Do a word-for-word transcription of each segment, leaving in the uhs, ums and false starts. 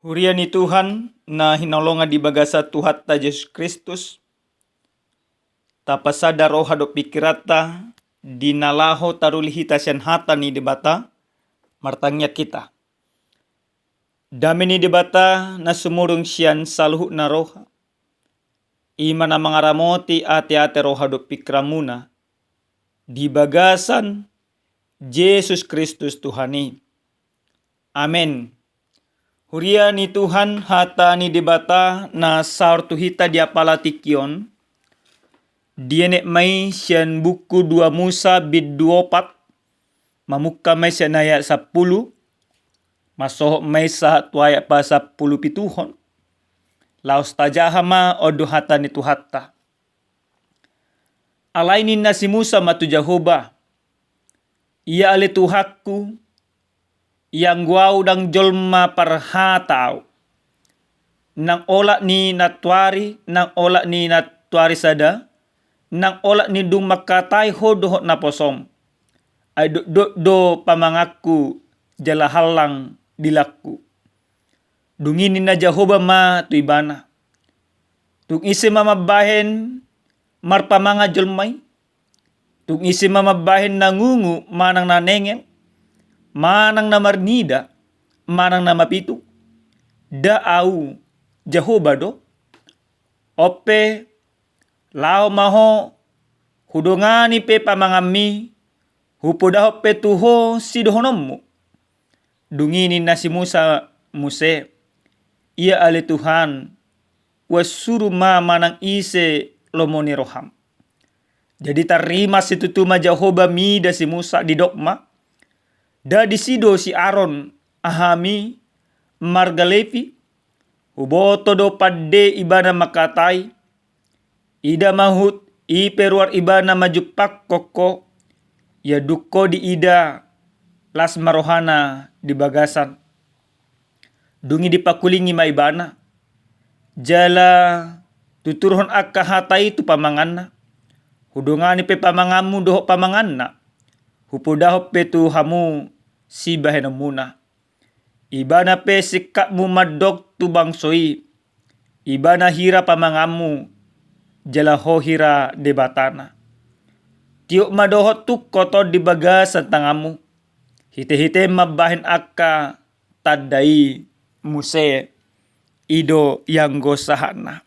Huria ni Tuhan na hinaholongan di bagasan Tuhanta Jesus Kristus, tapasada roha dohot pingkiranta di na laho taruli hita sian hata ni Debata. Martangiang hita. Dame ni Debata na sumurung sian saluhutna roha, i ma na mangaramoti ateate roha dohot pingkiranmuna di bagasan Jesus Kristus Tuhan i. Amen. Huria ni Tuhan, hata ni Debata na saor tu hita di apala tingki on, dienet ma i sian buku dua Musa bindu opat, mamungka ma i sian ayat sampulu, mansohot ma i sahat tu ayat pasampulupituhon. Laos tajaha ma on do hata ni Tuhanta. Alai ninna si Musa ma tu Jahowa: Ia ale Tuhanku, ianggo ahu ndang jolma parhata ahu, nang olat ni nantoari, nang olat ni nantoari sada, nang olat ni dung mangkatai ho dohot naposom, ai dokdok do pamanganku jala hallang dilangku. Dung i ninna Jahowa ma tu ibana: Tung ise ma mambahen marpamangan jolma i? Tung ise ma mambahen na ngungu manang na nengel, manang na marnida manang na mapitung? Nda ahu, Jahowa do? On pe, laho ma ho, hudongani pe pamanganmi, hupodahon pe tu ho sidohononmu. Dung i ninna si Musa muse: Ia ale Tuhan, huasuru ma manang ise lomo ni roham. Jadi tarrimas situtu ma Jahowa mida si Musa, didok ma: Nda disi do si Aron, hami marga Lepi? Huboto do pande ibana mangkatai. Ida ma huhut i pe ruar ibana manjumpangkon ho, ianduk ho diida, las ma rohana di bagasan. Dung i dipangkulingi ma ibana, jala tuturhon angka hata i tu pamanganna: Hudongani pe pamanganmu dohot pamanganna, hupodahon pe tu hamu sibahenonmuna. Ibana pe singkatmu mandok tu bangso i: Ibana hira pamanganmu, jala ho hira Debatana. Tiop ma dohot tungkot on di bagasan tanganmu, hitehite mambahen angka tanda i muse. I do ianggo sahatna.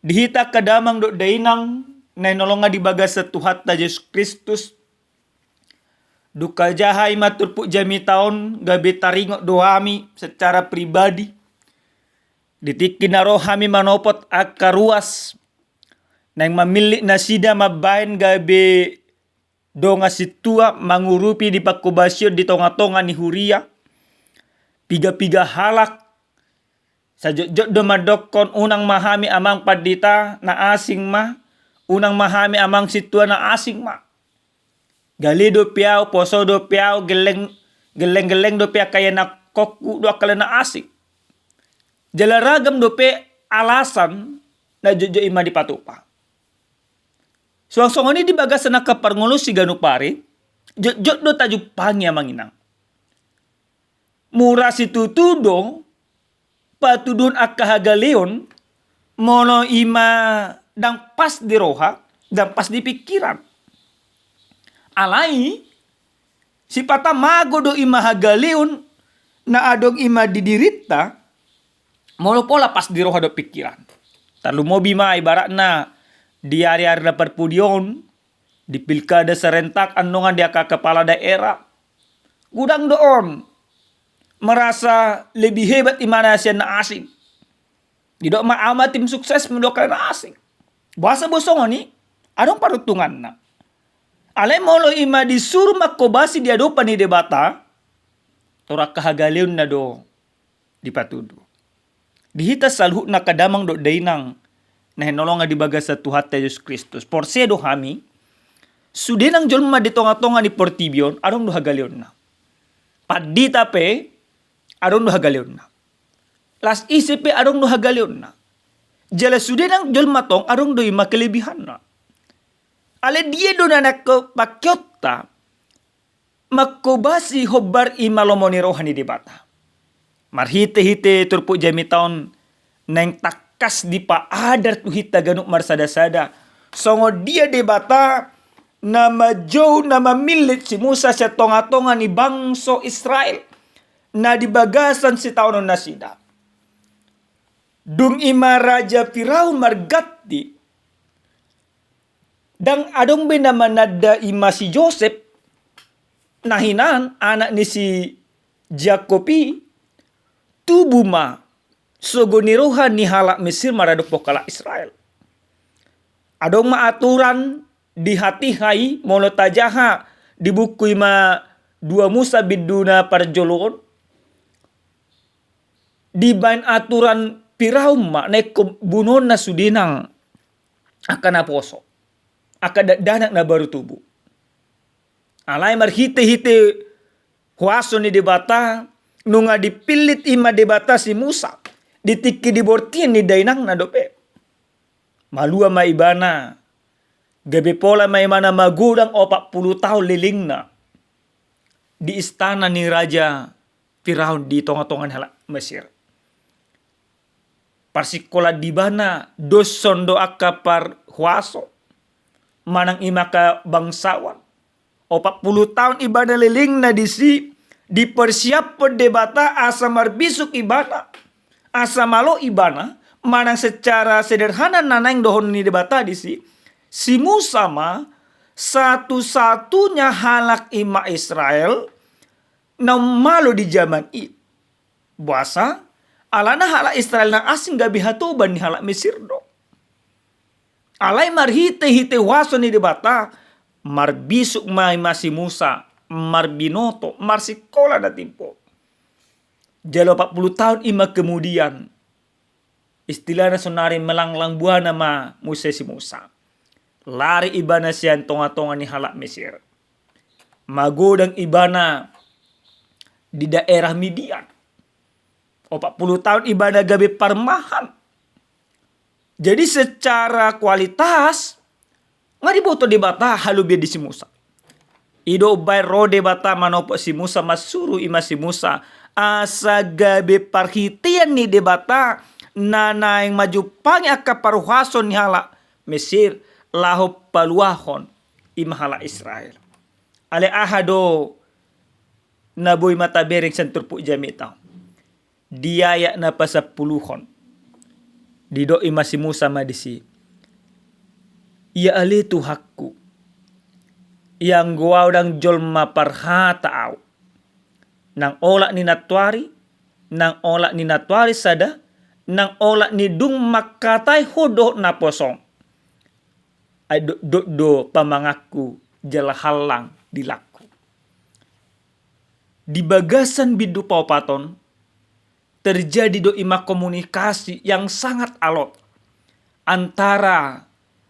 Di hita angka damang dohot dainang na hinaholongan di bagasan Tuhanta Jesus Kristus, dung tajaha i ma turpuk jamita on, gabe taringot do hami secara pribadi di tingki na ro hami manopot angka ruas naeng mamillit nasida mambahen gabe dongan sintua mangurupi di pangkobasion di tongatonga ni huria. Pigapiga halak sajotjot do mandokkon: Unang ma hami amang pandita, na asing ma. Unang ma hami amang sintua, na asing ma. Gale dope ahu, poso dope ahu, gelleng, gellenggelleng dope angka ianakhonhu, do angka na asing. Jala ragam dope alasan na jotjot i ma dipatupa. Suang songon i di bagasan angka parngoluon siganup ari, jotjot do tajumpangi amang inang. Mura situtu do patuduhon angka hagaleon molo i ma ndang pas di roha, ndang pas di pingkiran. Alai sipata mago do i ma hagaleon na adong i ma di dirinta, molo pola pas di roha dohot pingkiran. Tarlumobi ma ibaratna di ariari na parpudi on, di pilkada serentak, andongan di angka kepala daerah. Godang do on merasa lebih hebat ibana sian na asing. Didok ma: Ahu ma tim sukses, molo angka na asing. Boasa boi songon i? Adong paruntunganna. Alai molo i ma disuru mangkobasi di adopan ni Debata, tor angka hagaleonna do dipatudu. Di hita saluhutna angka damang dohot dainang na hinaholongan di bagasan Tuhanta Jesus Kristus, porsea do hami, sude nang jolma di tongatonga ni portibi on adong do hagaleonna. Pandita pe adong do hagaleonna. Las ise pe adong do hagaleonna. Jala sude nang jolma tong adong do i ma kelebihanna. Alai dia do na nangkok pangkeonta mangkobasi hombar i ma lomo ni roha ni Debata? Marhite-hite turpuk jamita on naeng tangkas dipaadar tu hita ganup marsada-sada songon dia Debata na manjou, na mamillit si Musa sian tonga-tonga ni bangso Israel na di bagasan sitaonon nasida. Dung i ma raja Firaun marganti, ndang adong be na mananda i ma si Josep, na hinan anak ni si Jakob i, tubu ma sogo ni roha ni halak Mesir maradophon halak Israel. Adong ma aturan di hatiha i, molo tajaha di buku i ma dua Musa bindu na parjolo on, dibaen aturan Firaun ma na ingkon bunuonna sude nang angka naposo, angka dakdanak na baru tubu. Alai marhite-hite huaso ni Debata, nunga dipillit i ma Debata si Musa di tingki di bortian ni dainangna dope. Malua ma ibana, gabe pola ma ibana magodang opat pulu taon lelengna di istana ni raja Firaun di tonga-tonga ni halak Mesir. Parsingkolaan di ibana doshon do angka parhuaso manang i ma angka bangsawan. Opat pulu taon ibana lelengna disi, dipersiaphon Debata asa marbisuk ibana, asa malo ibana. Manang secara sederhana na naeng dohonon ni Debata disi, si Musa ma satu-satunya halak i ma Israel na malo di jaman i. Boasa? Alana halak Israel na asing gabe hatoban ni halak Mesir do. Alai marhite-hite huaso ni Debata, marbisuk ma i ma si Musa, marbinoto, marsingkola na timbo. Jala opat pulu taon i ma kemudian, istilahna sonari melanglang buana ma muse si Musa. Lari ibana sian tonga-tonga ni halak Mesir. Magodang ibana di daerah Midian. Opat pulu taon ibana gabe parmahan. Jadi secara kualitas, nga diboto Debata halobian di si Musa. I do umbaen ro Debata manopot si Musa, marsuru i ma si Musa, asa gabe parhitean ni Debata na naeng manjumpangi angka parhuaso ni halak Mesir laho paluahon i ma halak Israel. Alai aha do na boi ma tabereng sian turpuk jamita on? Di ayat na pasampuluhon, didok i ma si Musa ma disi, "Ia ale Tuhanku, ianggo au ndang jolma parhata au, nang olat ni nantuari, nang olat ni nantuari sada, nang olat ni dung mangkatai ho dohot naposo on. Ai dokdok do pamanganku jala hallang dilangku." Di bagasan bindu paopat on, terjadi do i ma komunikasi yang sangat alot antara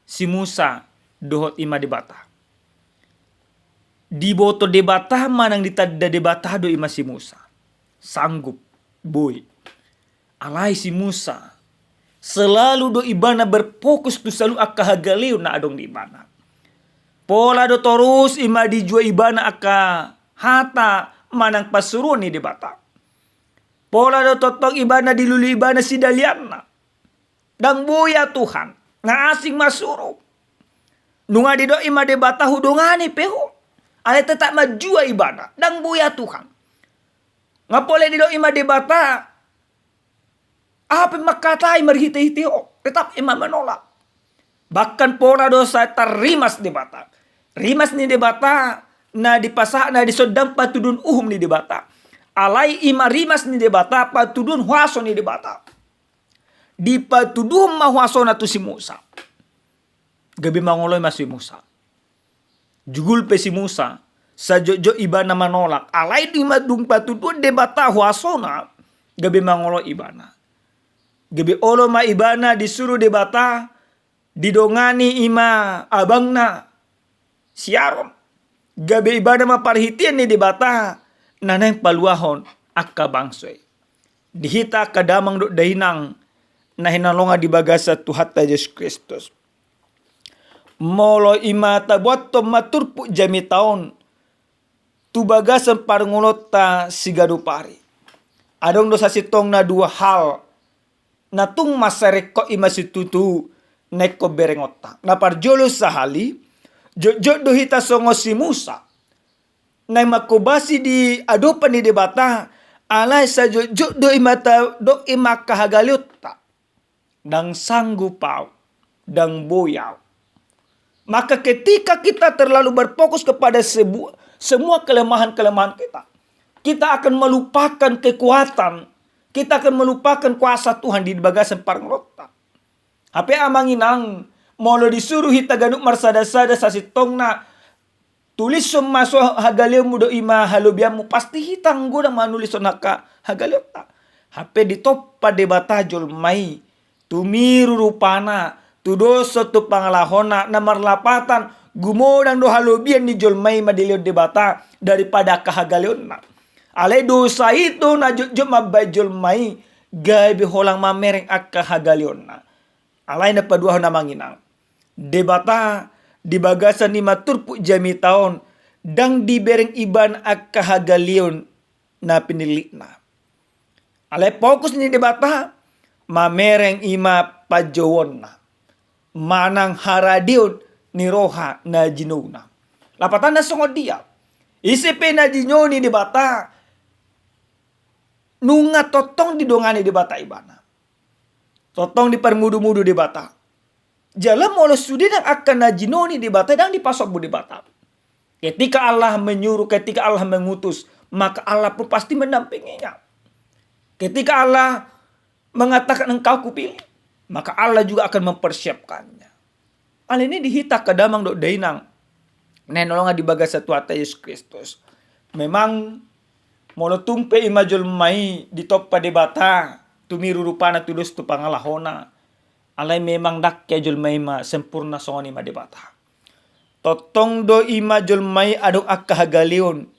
si Musa dohot i ma Debata. Diboto Debata manang ditanda Debata do i ma si Musa. Sanggup, boi. Alai si Musa, selalu do ibana berfokus tu saluhut angka hagaleon na adong di ibana. Pola do torus i ma dijua ibana angka hata manang parsuruon ni Debata. Pola do tongtong ibana dilului ibana sidalianna. Ndang boi au Tuhan, na asing ma suru. Nunga didok i ma Debata hudongani pe ho. Alai tetap manjua ibana, ndang boi au Tuhan. Nga pola didok i ma Debata, aha pe mangkatai marhitehite ho, tetap i ma manolak. Bahkan pola do sai tarrimas Debata. Rimas ni Debata na dipasahat na dison ndang patuduhon uhum ni Debata. Alai i ma rimas ni Debata patuduhon huaso ni Debata. Dipatuduhon ma huasona tu si Musa. Gabe mangoloi ma si Musa. Jugul pe si Musa, sajotjot ibana manolak. Alai dung i ma dung patuduhon Debata huasona, gabe mangoloi ibana. Gabe olo ma ibana disuru Debata, didongani i ma abangna si Aron. Gabe ibana ma parhitean ni Debata na naeng paluahon angka bangso i. Di hita angka damang dohot dainang na hinalongan di bagasan Tuhanta Jesus Kristus. Molo i ma tabuathon ma turpuk jamita on tu bagasan parngoluonta siganup ari. adong do sasintongna dua hal na tung mansai ringkot i ma situtu na ingkon berengonta. Na parjolo sahali, jotjot do hita songon si Musa naeng manghobasi di adopan ni Debata, alai sai jotjot do i ma tadok i ma angka hagaleonta. Ndang sanggup au, ndang boi au. Maka ketika kita terlalu berfokus kepada sebu-, semua kelemahan-kelemahan kita, kita akan melupakan kekuatan, kita akan melupakan kuasa Tuhan di bagasan parngoluonta. Hape amang inang, molo disuru hita ganup marsada-sada sasintongna, tulishon ma songon hagaleonmu do i ma halobianmu, pasti hita anggo dang manulishon angka hagaleonta. Hape ditompa Debata jolma i, tumiru rupana, tudoshon tu pangalahona, na marlapatan, gumodang do halobian ni jolma i mandileon Debata daripada angka hagaleonna. Alai dosa i do na jotjot mambahen jolma i gabe holang mamereng angka hagaleonna. Alai na paduahon amang inang, Debata di bagasan i ma turpuk jamita on, dang dibereng ibana angka hagaleon na pinillitna. Alai fokus ni Debata, mamereng i ma panjouonna manang haradeon ni roha na jinouna. Lapatanna songon dia? Ise pe na jinou ni Debata, nunga tongtong didongani Debata ibana. Tongtong diparmudumudu Debata. Jala molo sude nang angka na jinou ni Debata, dang dipasombu Debata. Ketika Allah menyuruh, ketika Allah mengutus, maka Allah pun pasti mendampinginya. Ketika Allah mengatakan engkau kupilih, maka Allah juga akan mempersiapkannya. Alani i di hita angka damang dohot dainang na hinaholongan di bagasan Tuhanta Jesus Kristus, memang molo tung pe i ma jolma i ditompa Debata, tumiru rupana, tudos tu pangalahona, alai memang dang hea jolma i ma sempurna songon i ma Debata. Tongtong do i ma jolma i adong angka hagaleon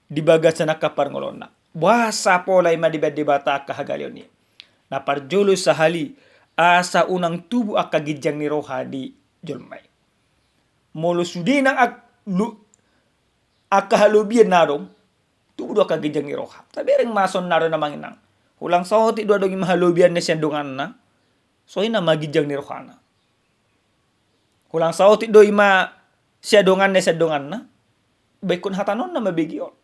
di bagasan angka parngoluonna. Boasa pola i ma dibahen Debata angka hagaleon i? Na parjolo sahali, asa unang tubu angka ginjang ni roha di jolma i. Molo sude nang ak-, lu-, angka halobian na adong, tubu do angka ginjang ni roha. Tabereng ma songon na ro na amang inang. Holan saotik do adong i ma halobianna sian donganna, songon i nama ginjang ni rohana. Holan saotik do i ma sian donganna, sian donganna, ba ingkon hatanaonna ma bege on.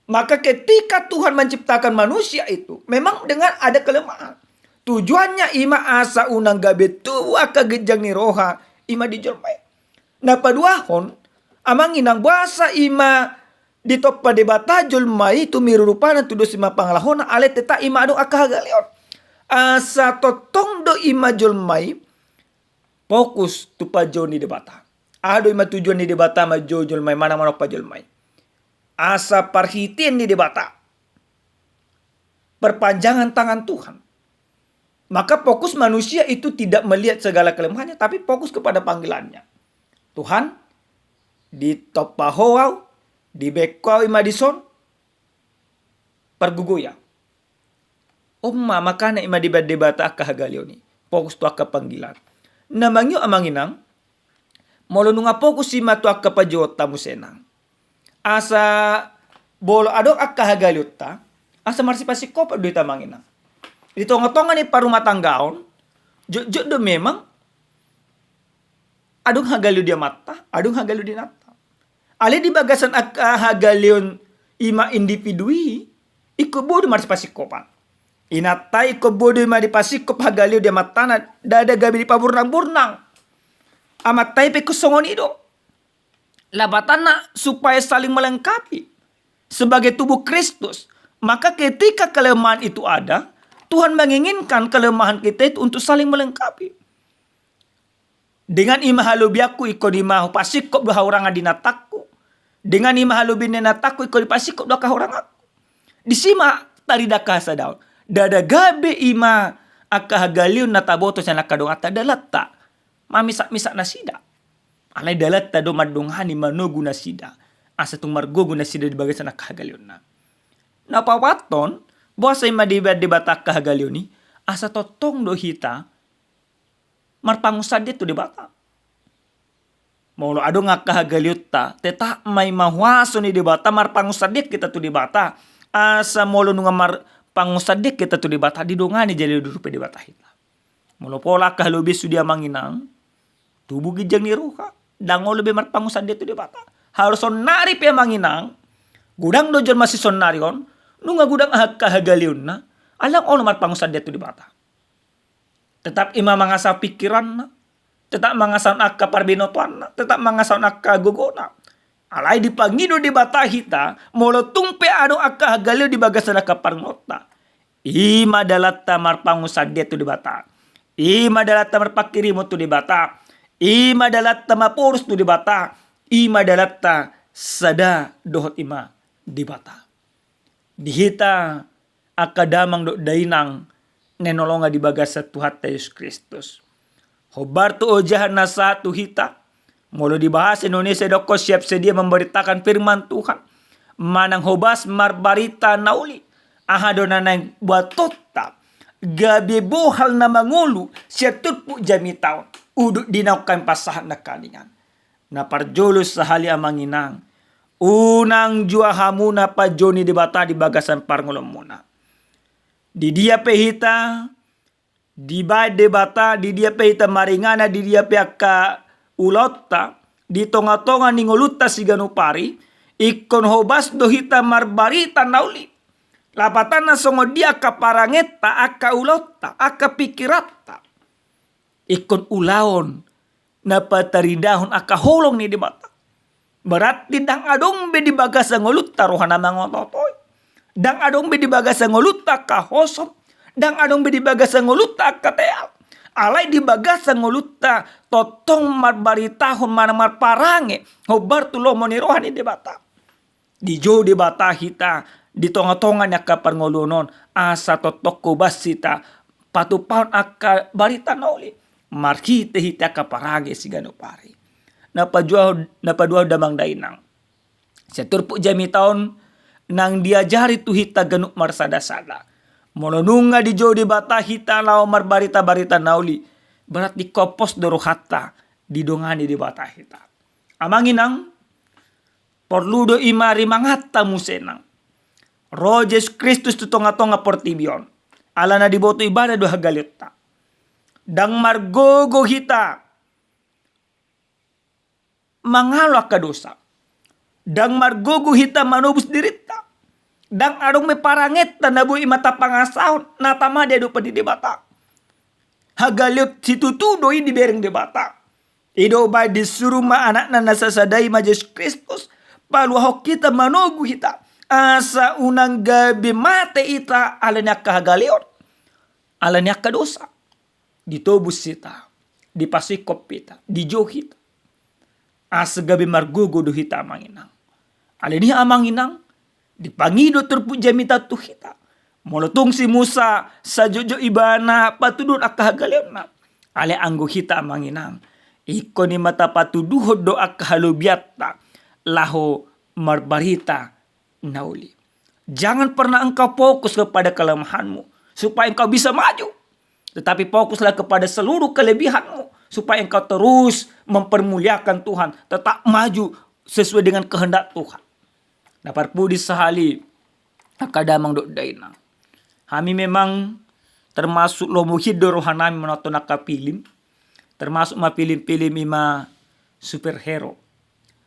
Maka ketika Tuhan menciptakan manusia itu, memang dengan ada kelemahan. Tujuannya i ma asa unang gabe tubu angka ginjang ni roha i ma di jolma i. Na paduahon, amang inang, boasa i ma ditompa Debata jolma i, tumiru rupana, tudos i ma pangalahona, alai tetap i ma adong angka hagaleon. Asa tongtong do i ma jolma i fokus tu panjouon ni Debata. Aha do i ma tujuan ni Debata manjou jolma i, manang manompa jolma i? Asa parhitean ni Debata, perpanjangan tangan Tuhan. Maka fokus manusia itu tidak melihat segala kelemahannya, tapi fokus kepada panggilannya. Tuhan, ditompa Ho au, dibahen Ho au i ma dison, pargogoi au. On ma makana i ma dibahen Debata angka hagaleon i, fokus tu angka panggilan. Na mangihut amang inang, molo nunga fokus i ma tu angka panjouonta muse nang, asa molo adong angka hagaleonta, asa marsipasingkopan do hita amang inang. Di tongatonga ni parumatanggaon, jotjot do memang adong hagaleon di amanta, adong hagaleon di inanta. Alai di bagasan angka hagaleon i ma individu i, ingkon boi do marsipasingkopan. Inanta i ingkon boi do i ma dipasingkop hagaleon di amantana, ndada gabe dipaburnangburnang. Amanta i pe ingkon songon i do. Lapatanna supaya saling melengkapi sebagai tubuh Kristus. Maka ketika kelemahan itu ada, Tuhan menginginkan kelemahan kita itu untuk saling melengkapi. Dengan i ma halobianku, ingkon i ma hupasingkop do hahurangan di inantangku. Dengan i ma halobian ni inantangku, ingkon dipasingkop do angka hahuranganku. Disi ma tarida angka hasadaon. Ndada gabe i ma angka hagaleon na taboto sian angka donganta, dalanta mamisakmisak nasida. Alai dalanta do mandongani, manogu nasida, asa tung margogo nasida di bagasan angka hagaleonna. Na paopathon, boasa i ma dibahen Debata angka hagaleon i? Asa tongtong do hita marpangunsandean tu Debata. Molo adong angka hagaleonta, tetap ma i ma huaso ni Debata, marpangunsandean hita tu Debata, asa molo nunga marpangunsandean hita tu Debata, didongani jala diudurupi Debata hita. Molo pola angka halobian sude amang inang, tubu ginjang ni roha, ndang olo be marpangunsandean tu Debata. Harus sonnari pe amang inang, godang do jolma sisonnari on, nunga godang angka hagaleonna, alai ndang olo marpangunsandean tu Debata. Tetap ima mangasahon pikiranna, tetap mangasahon angka parbinotoanna, tetap mangasahon angka gogona. Alai dipangido Debata hita, molo tung pe adong angka hagaleon di bagasan angka parngoluonta, i ma dalanta marpangunsandean tu Debata. I ma dalanta marpanghirimon tu Debata. I ma dalanta maporus tu Debata. I ma dalanta sada dohot i ma Debata. Di hita angka damang dohot dainang na hinaholongan di bagasan Tuhanta Jesus Kristus. Hombar tu ojahan na sahat tu hita. Molo di bahasa Indonesia didokkon siap sedia memberitakan firman Tuhan. Manang hobas marbarita na uli. Aha do na naeng boatonta? Gabe bohal na mangolu sian turpuk jamita on. Udut di naung hami pasahat nangkiningan. Na parjolo sahali amang inang, unang jua hamu na panjou ni Debata di bagasan parngoluonmuna. Di dia pe hita dibaen Debata, di dia pe hita maringanan, di dia pe angka ulaonta, di tonga-tonga ni ngolunta siganup ari, ingkon hobas do hita marbarita na uli. Lapatanna songon dia angka parangenta, angka ulaonta, angka pikiranta. Ingkon ulaon na pataridahon angka holong ni Debata. Berarti ndang adong be di bagasan ngolunta roha na mangoto-otoi. Ndang adong be di bagasan ngolunta angka hosom. Ndang adong be di bagasan ngolunta angka teal. Alai di bagasan ngolunta tongtong marbaritahon manang marparange hombar tu lomo ni roha ni Debata. Dijou Debata hita di tonga-tonga ni angka parngoluon on, asa tongtong hobas hita patupaon angka barita na uli marhite-hite angka parange siganup ari. Na paduahon, na paduahon damang dainang, sian turpuk jamita on naeng diajari tu hita ganup marsada-sada. Molo nunga dijou Debata hita laho marbarita-barita na uli, berarti ingkon pos do rohanta didongani Debata hita. Amang inang, porlu do i ma rimanganta muse nang ro Jesus Kristus tu tonga-tonga portibi on. Alana diboto ibana do hagaleonta. Ndang margogo hita mangalo angka dosa. Ndang margogo hita manobus dirinta. Ndang adong be parangenta na boi ma tapangasahon na tama di adopan ni Debata. Hagaleon situtu do i dibereng Debata. I do umbaen disuru ma anakna na sasada i ma Jesus Kristus, paluahon hita, manogu hita, asa unang gabe mate hita ala ni angka hagaleon, ala ni angka dosa. Ditobus hita, dipasingkop hita, dijou hita. Asa gabe margogo do hita amang inang. Alani i amang inang, dipangido turpuk jamita tu hita. Molo tung si Musa sajotjot ibana patuduhon angka hagaleonna, alai anggo hita amang inang, ingkon i ma tapatuduhon do angka halobianta laho marbarita na uli. Jangan pernah engkau fokus kepada kelemahanmu supaya engkau bisa maju. Tetapi fokuslah kepada seluruh kelebihanmu supaya engkau terus mempermuliakan Tuhan, tetap maju sesuai dengan kehendak Tuhan. Na parpudi sahali angka damang dohot dainang, hami memang termasuk lomo hian do rohanami manontong angka film, termasuk ma film-film i ma superhero.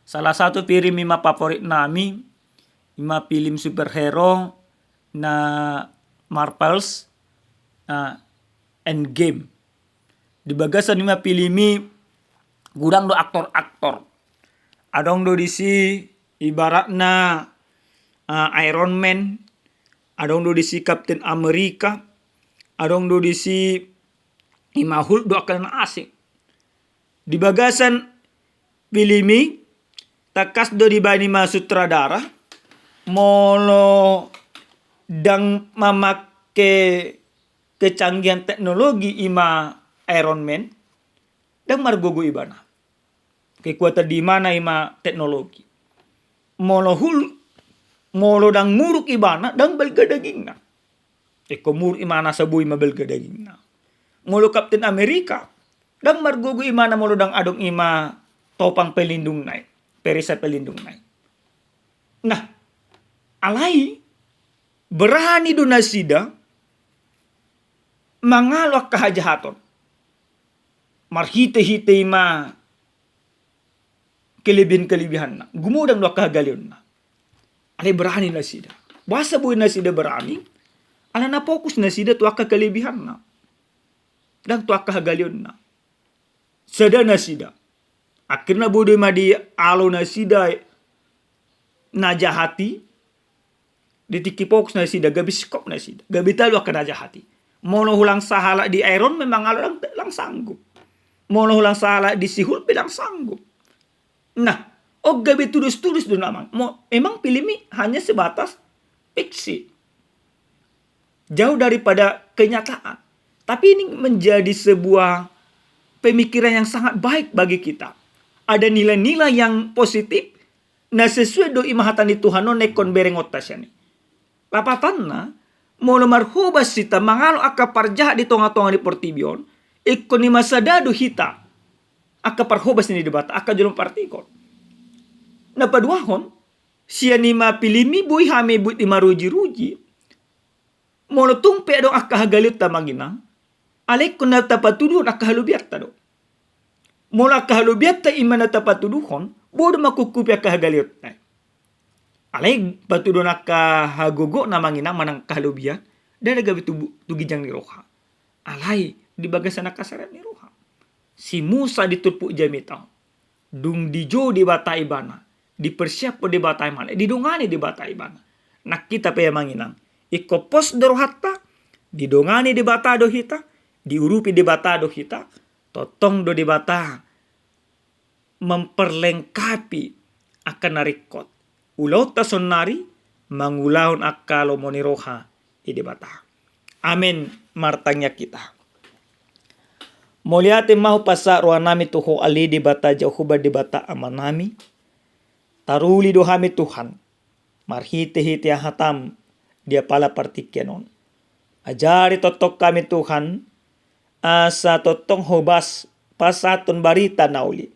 Salah satu film i ma favorit nami, i ma film superhero na Marvels, na Endgame. Di bagasan i ma film i godang do aktor-aktor. Adong do disi ibaratna, eh, Iron Man, adong do disi Captain America, adong do disi i ma Hulk do angka na asing. Di bagasan film i, tangkas do dibaen i ma sutradara, molo ndang mamake kecanggihan teknologi i ma Iron Man, ndang margogo ibana. Kekuatan di ibana i ma teknologi. Molo Hulk, molo ndang muruk ibana, ndang balga dagingna. Ingkon muruk ibana asa boi ma balga dagingna. Molo Captain America, ndang margogo ibana molo ndang adong i ma topang pelindungna i, perisai pelindungna i. Nah, alai Berani do nasida mangalo angka hajahaton. Marhite-hite i ma kelebihan-kelebihanna. Gumodang do angka hagaleonna. Alai berani nasida. Boasa boi nasida berani? Alana fokus nasida tu angka kelebihanna, ndang tu angka hagaleonna. Sada nasida. Akhirna boi do i ma dialo nasida na jahat i. Di tingki fokus nasida, gabe singkop nasida, gabe talu angka na jahat i. Molo hulang sahalak di Iron Man mangalo, ndang, ndang sanggup. Molo hulang sahalak di She-Hulk pe ndang sanggup. Nah, on gabe tudos-tudos do namang. Mo-, memang film i hanya sebatas fiksi, jauh daripada kenyataan. Tapi ini menjadi sebuah pemikiran yang sangat baik bagi kita. Ada nilai-nilai yang positif, na sesuai do i ma hata ni Tuhan on na ingkon berengonta sian i. Lapatanna, molo marhobas hita mangalo angka parjahat di tonga-tonga ni portibi on, ingkon i ma sada do hita angka parhobas ni Debata, angka jolma partikon. Na paduahon, sian i ma film i boi hami buat i maruji-ruji. Molo tung pe adong angka hagaleonta, amang inang, alai ingkon na tapatuduhon angka halobianta do. Molo angka halobianta i ma na tapatuduhon, boi do mangkuphupi angka hagaleonta. Alai patuduhon angka hagogona, amang inang, manang angka halobian, ndada gabe tu, tu ginjang ni roha. Alai di bagasan angka sariat ni roha. Si Musa di turpuk jamita on, dung dijou Debata ibana, dipersiaphon Debata ibana, didongani Debata ibana. Nang hita pe, amang inang, ingkon pos do rohanta, didongani Debata do hita, diurupi Debata do hita, tongtong do Debata memperlengkapi angka na ringkot. Ulaonta saonnari mangulahon angka lomo ni roha di Debata. Amen. Martangiang hita. Mauliate ma hupasahat rohanami tu Ho ale Debata Jahowa, Debata Amanami. Taruli do hami, Tuhan, marhite-hite hatam di apala partingkian on. Ajari tongtong hami, Tuhan, asa tongtong hobas pasahathon barita na uli.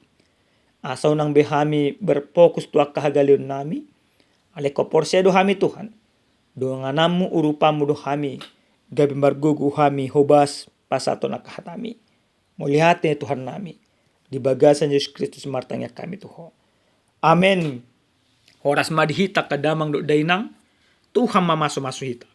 Asa unang be hami berfokus tu angka hagaleonnami, alai ingkon porsea do hami, Tuhan, dongananmu, urupanmu do hami, gabe margogo hami hobas pasahathon angka hatami. Mauliate, Tuhannami. Di bagasan Jesus Kristus martangiang hami tu Ho. Amen. Horas ma di hita angka damang dohot dainang. Tuhan ma masu-masu hita.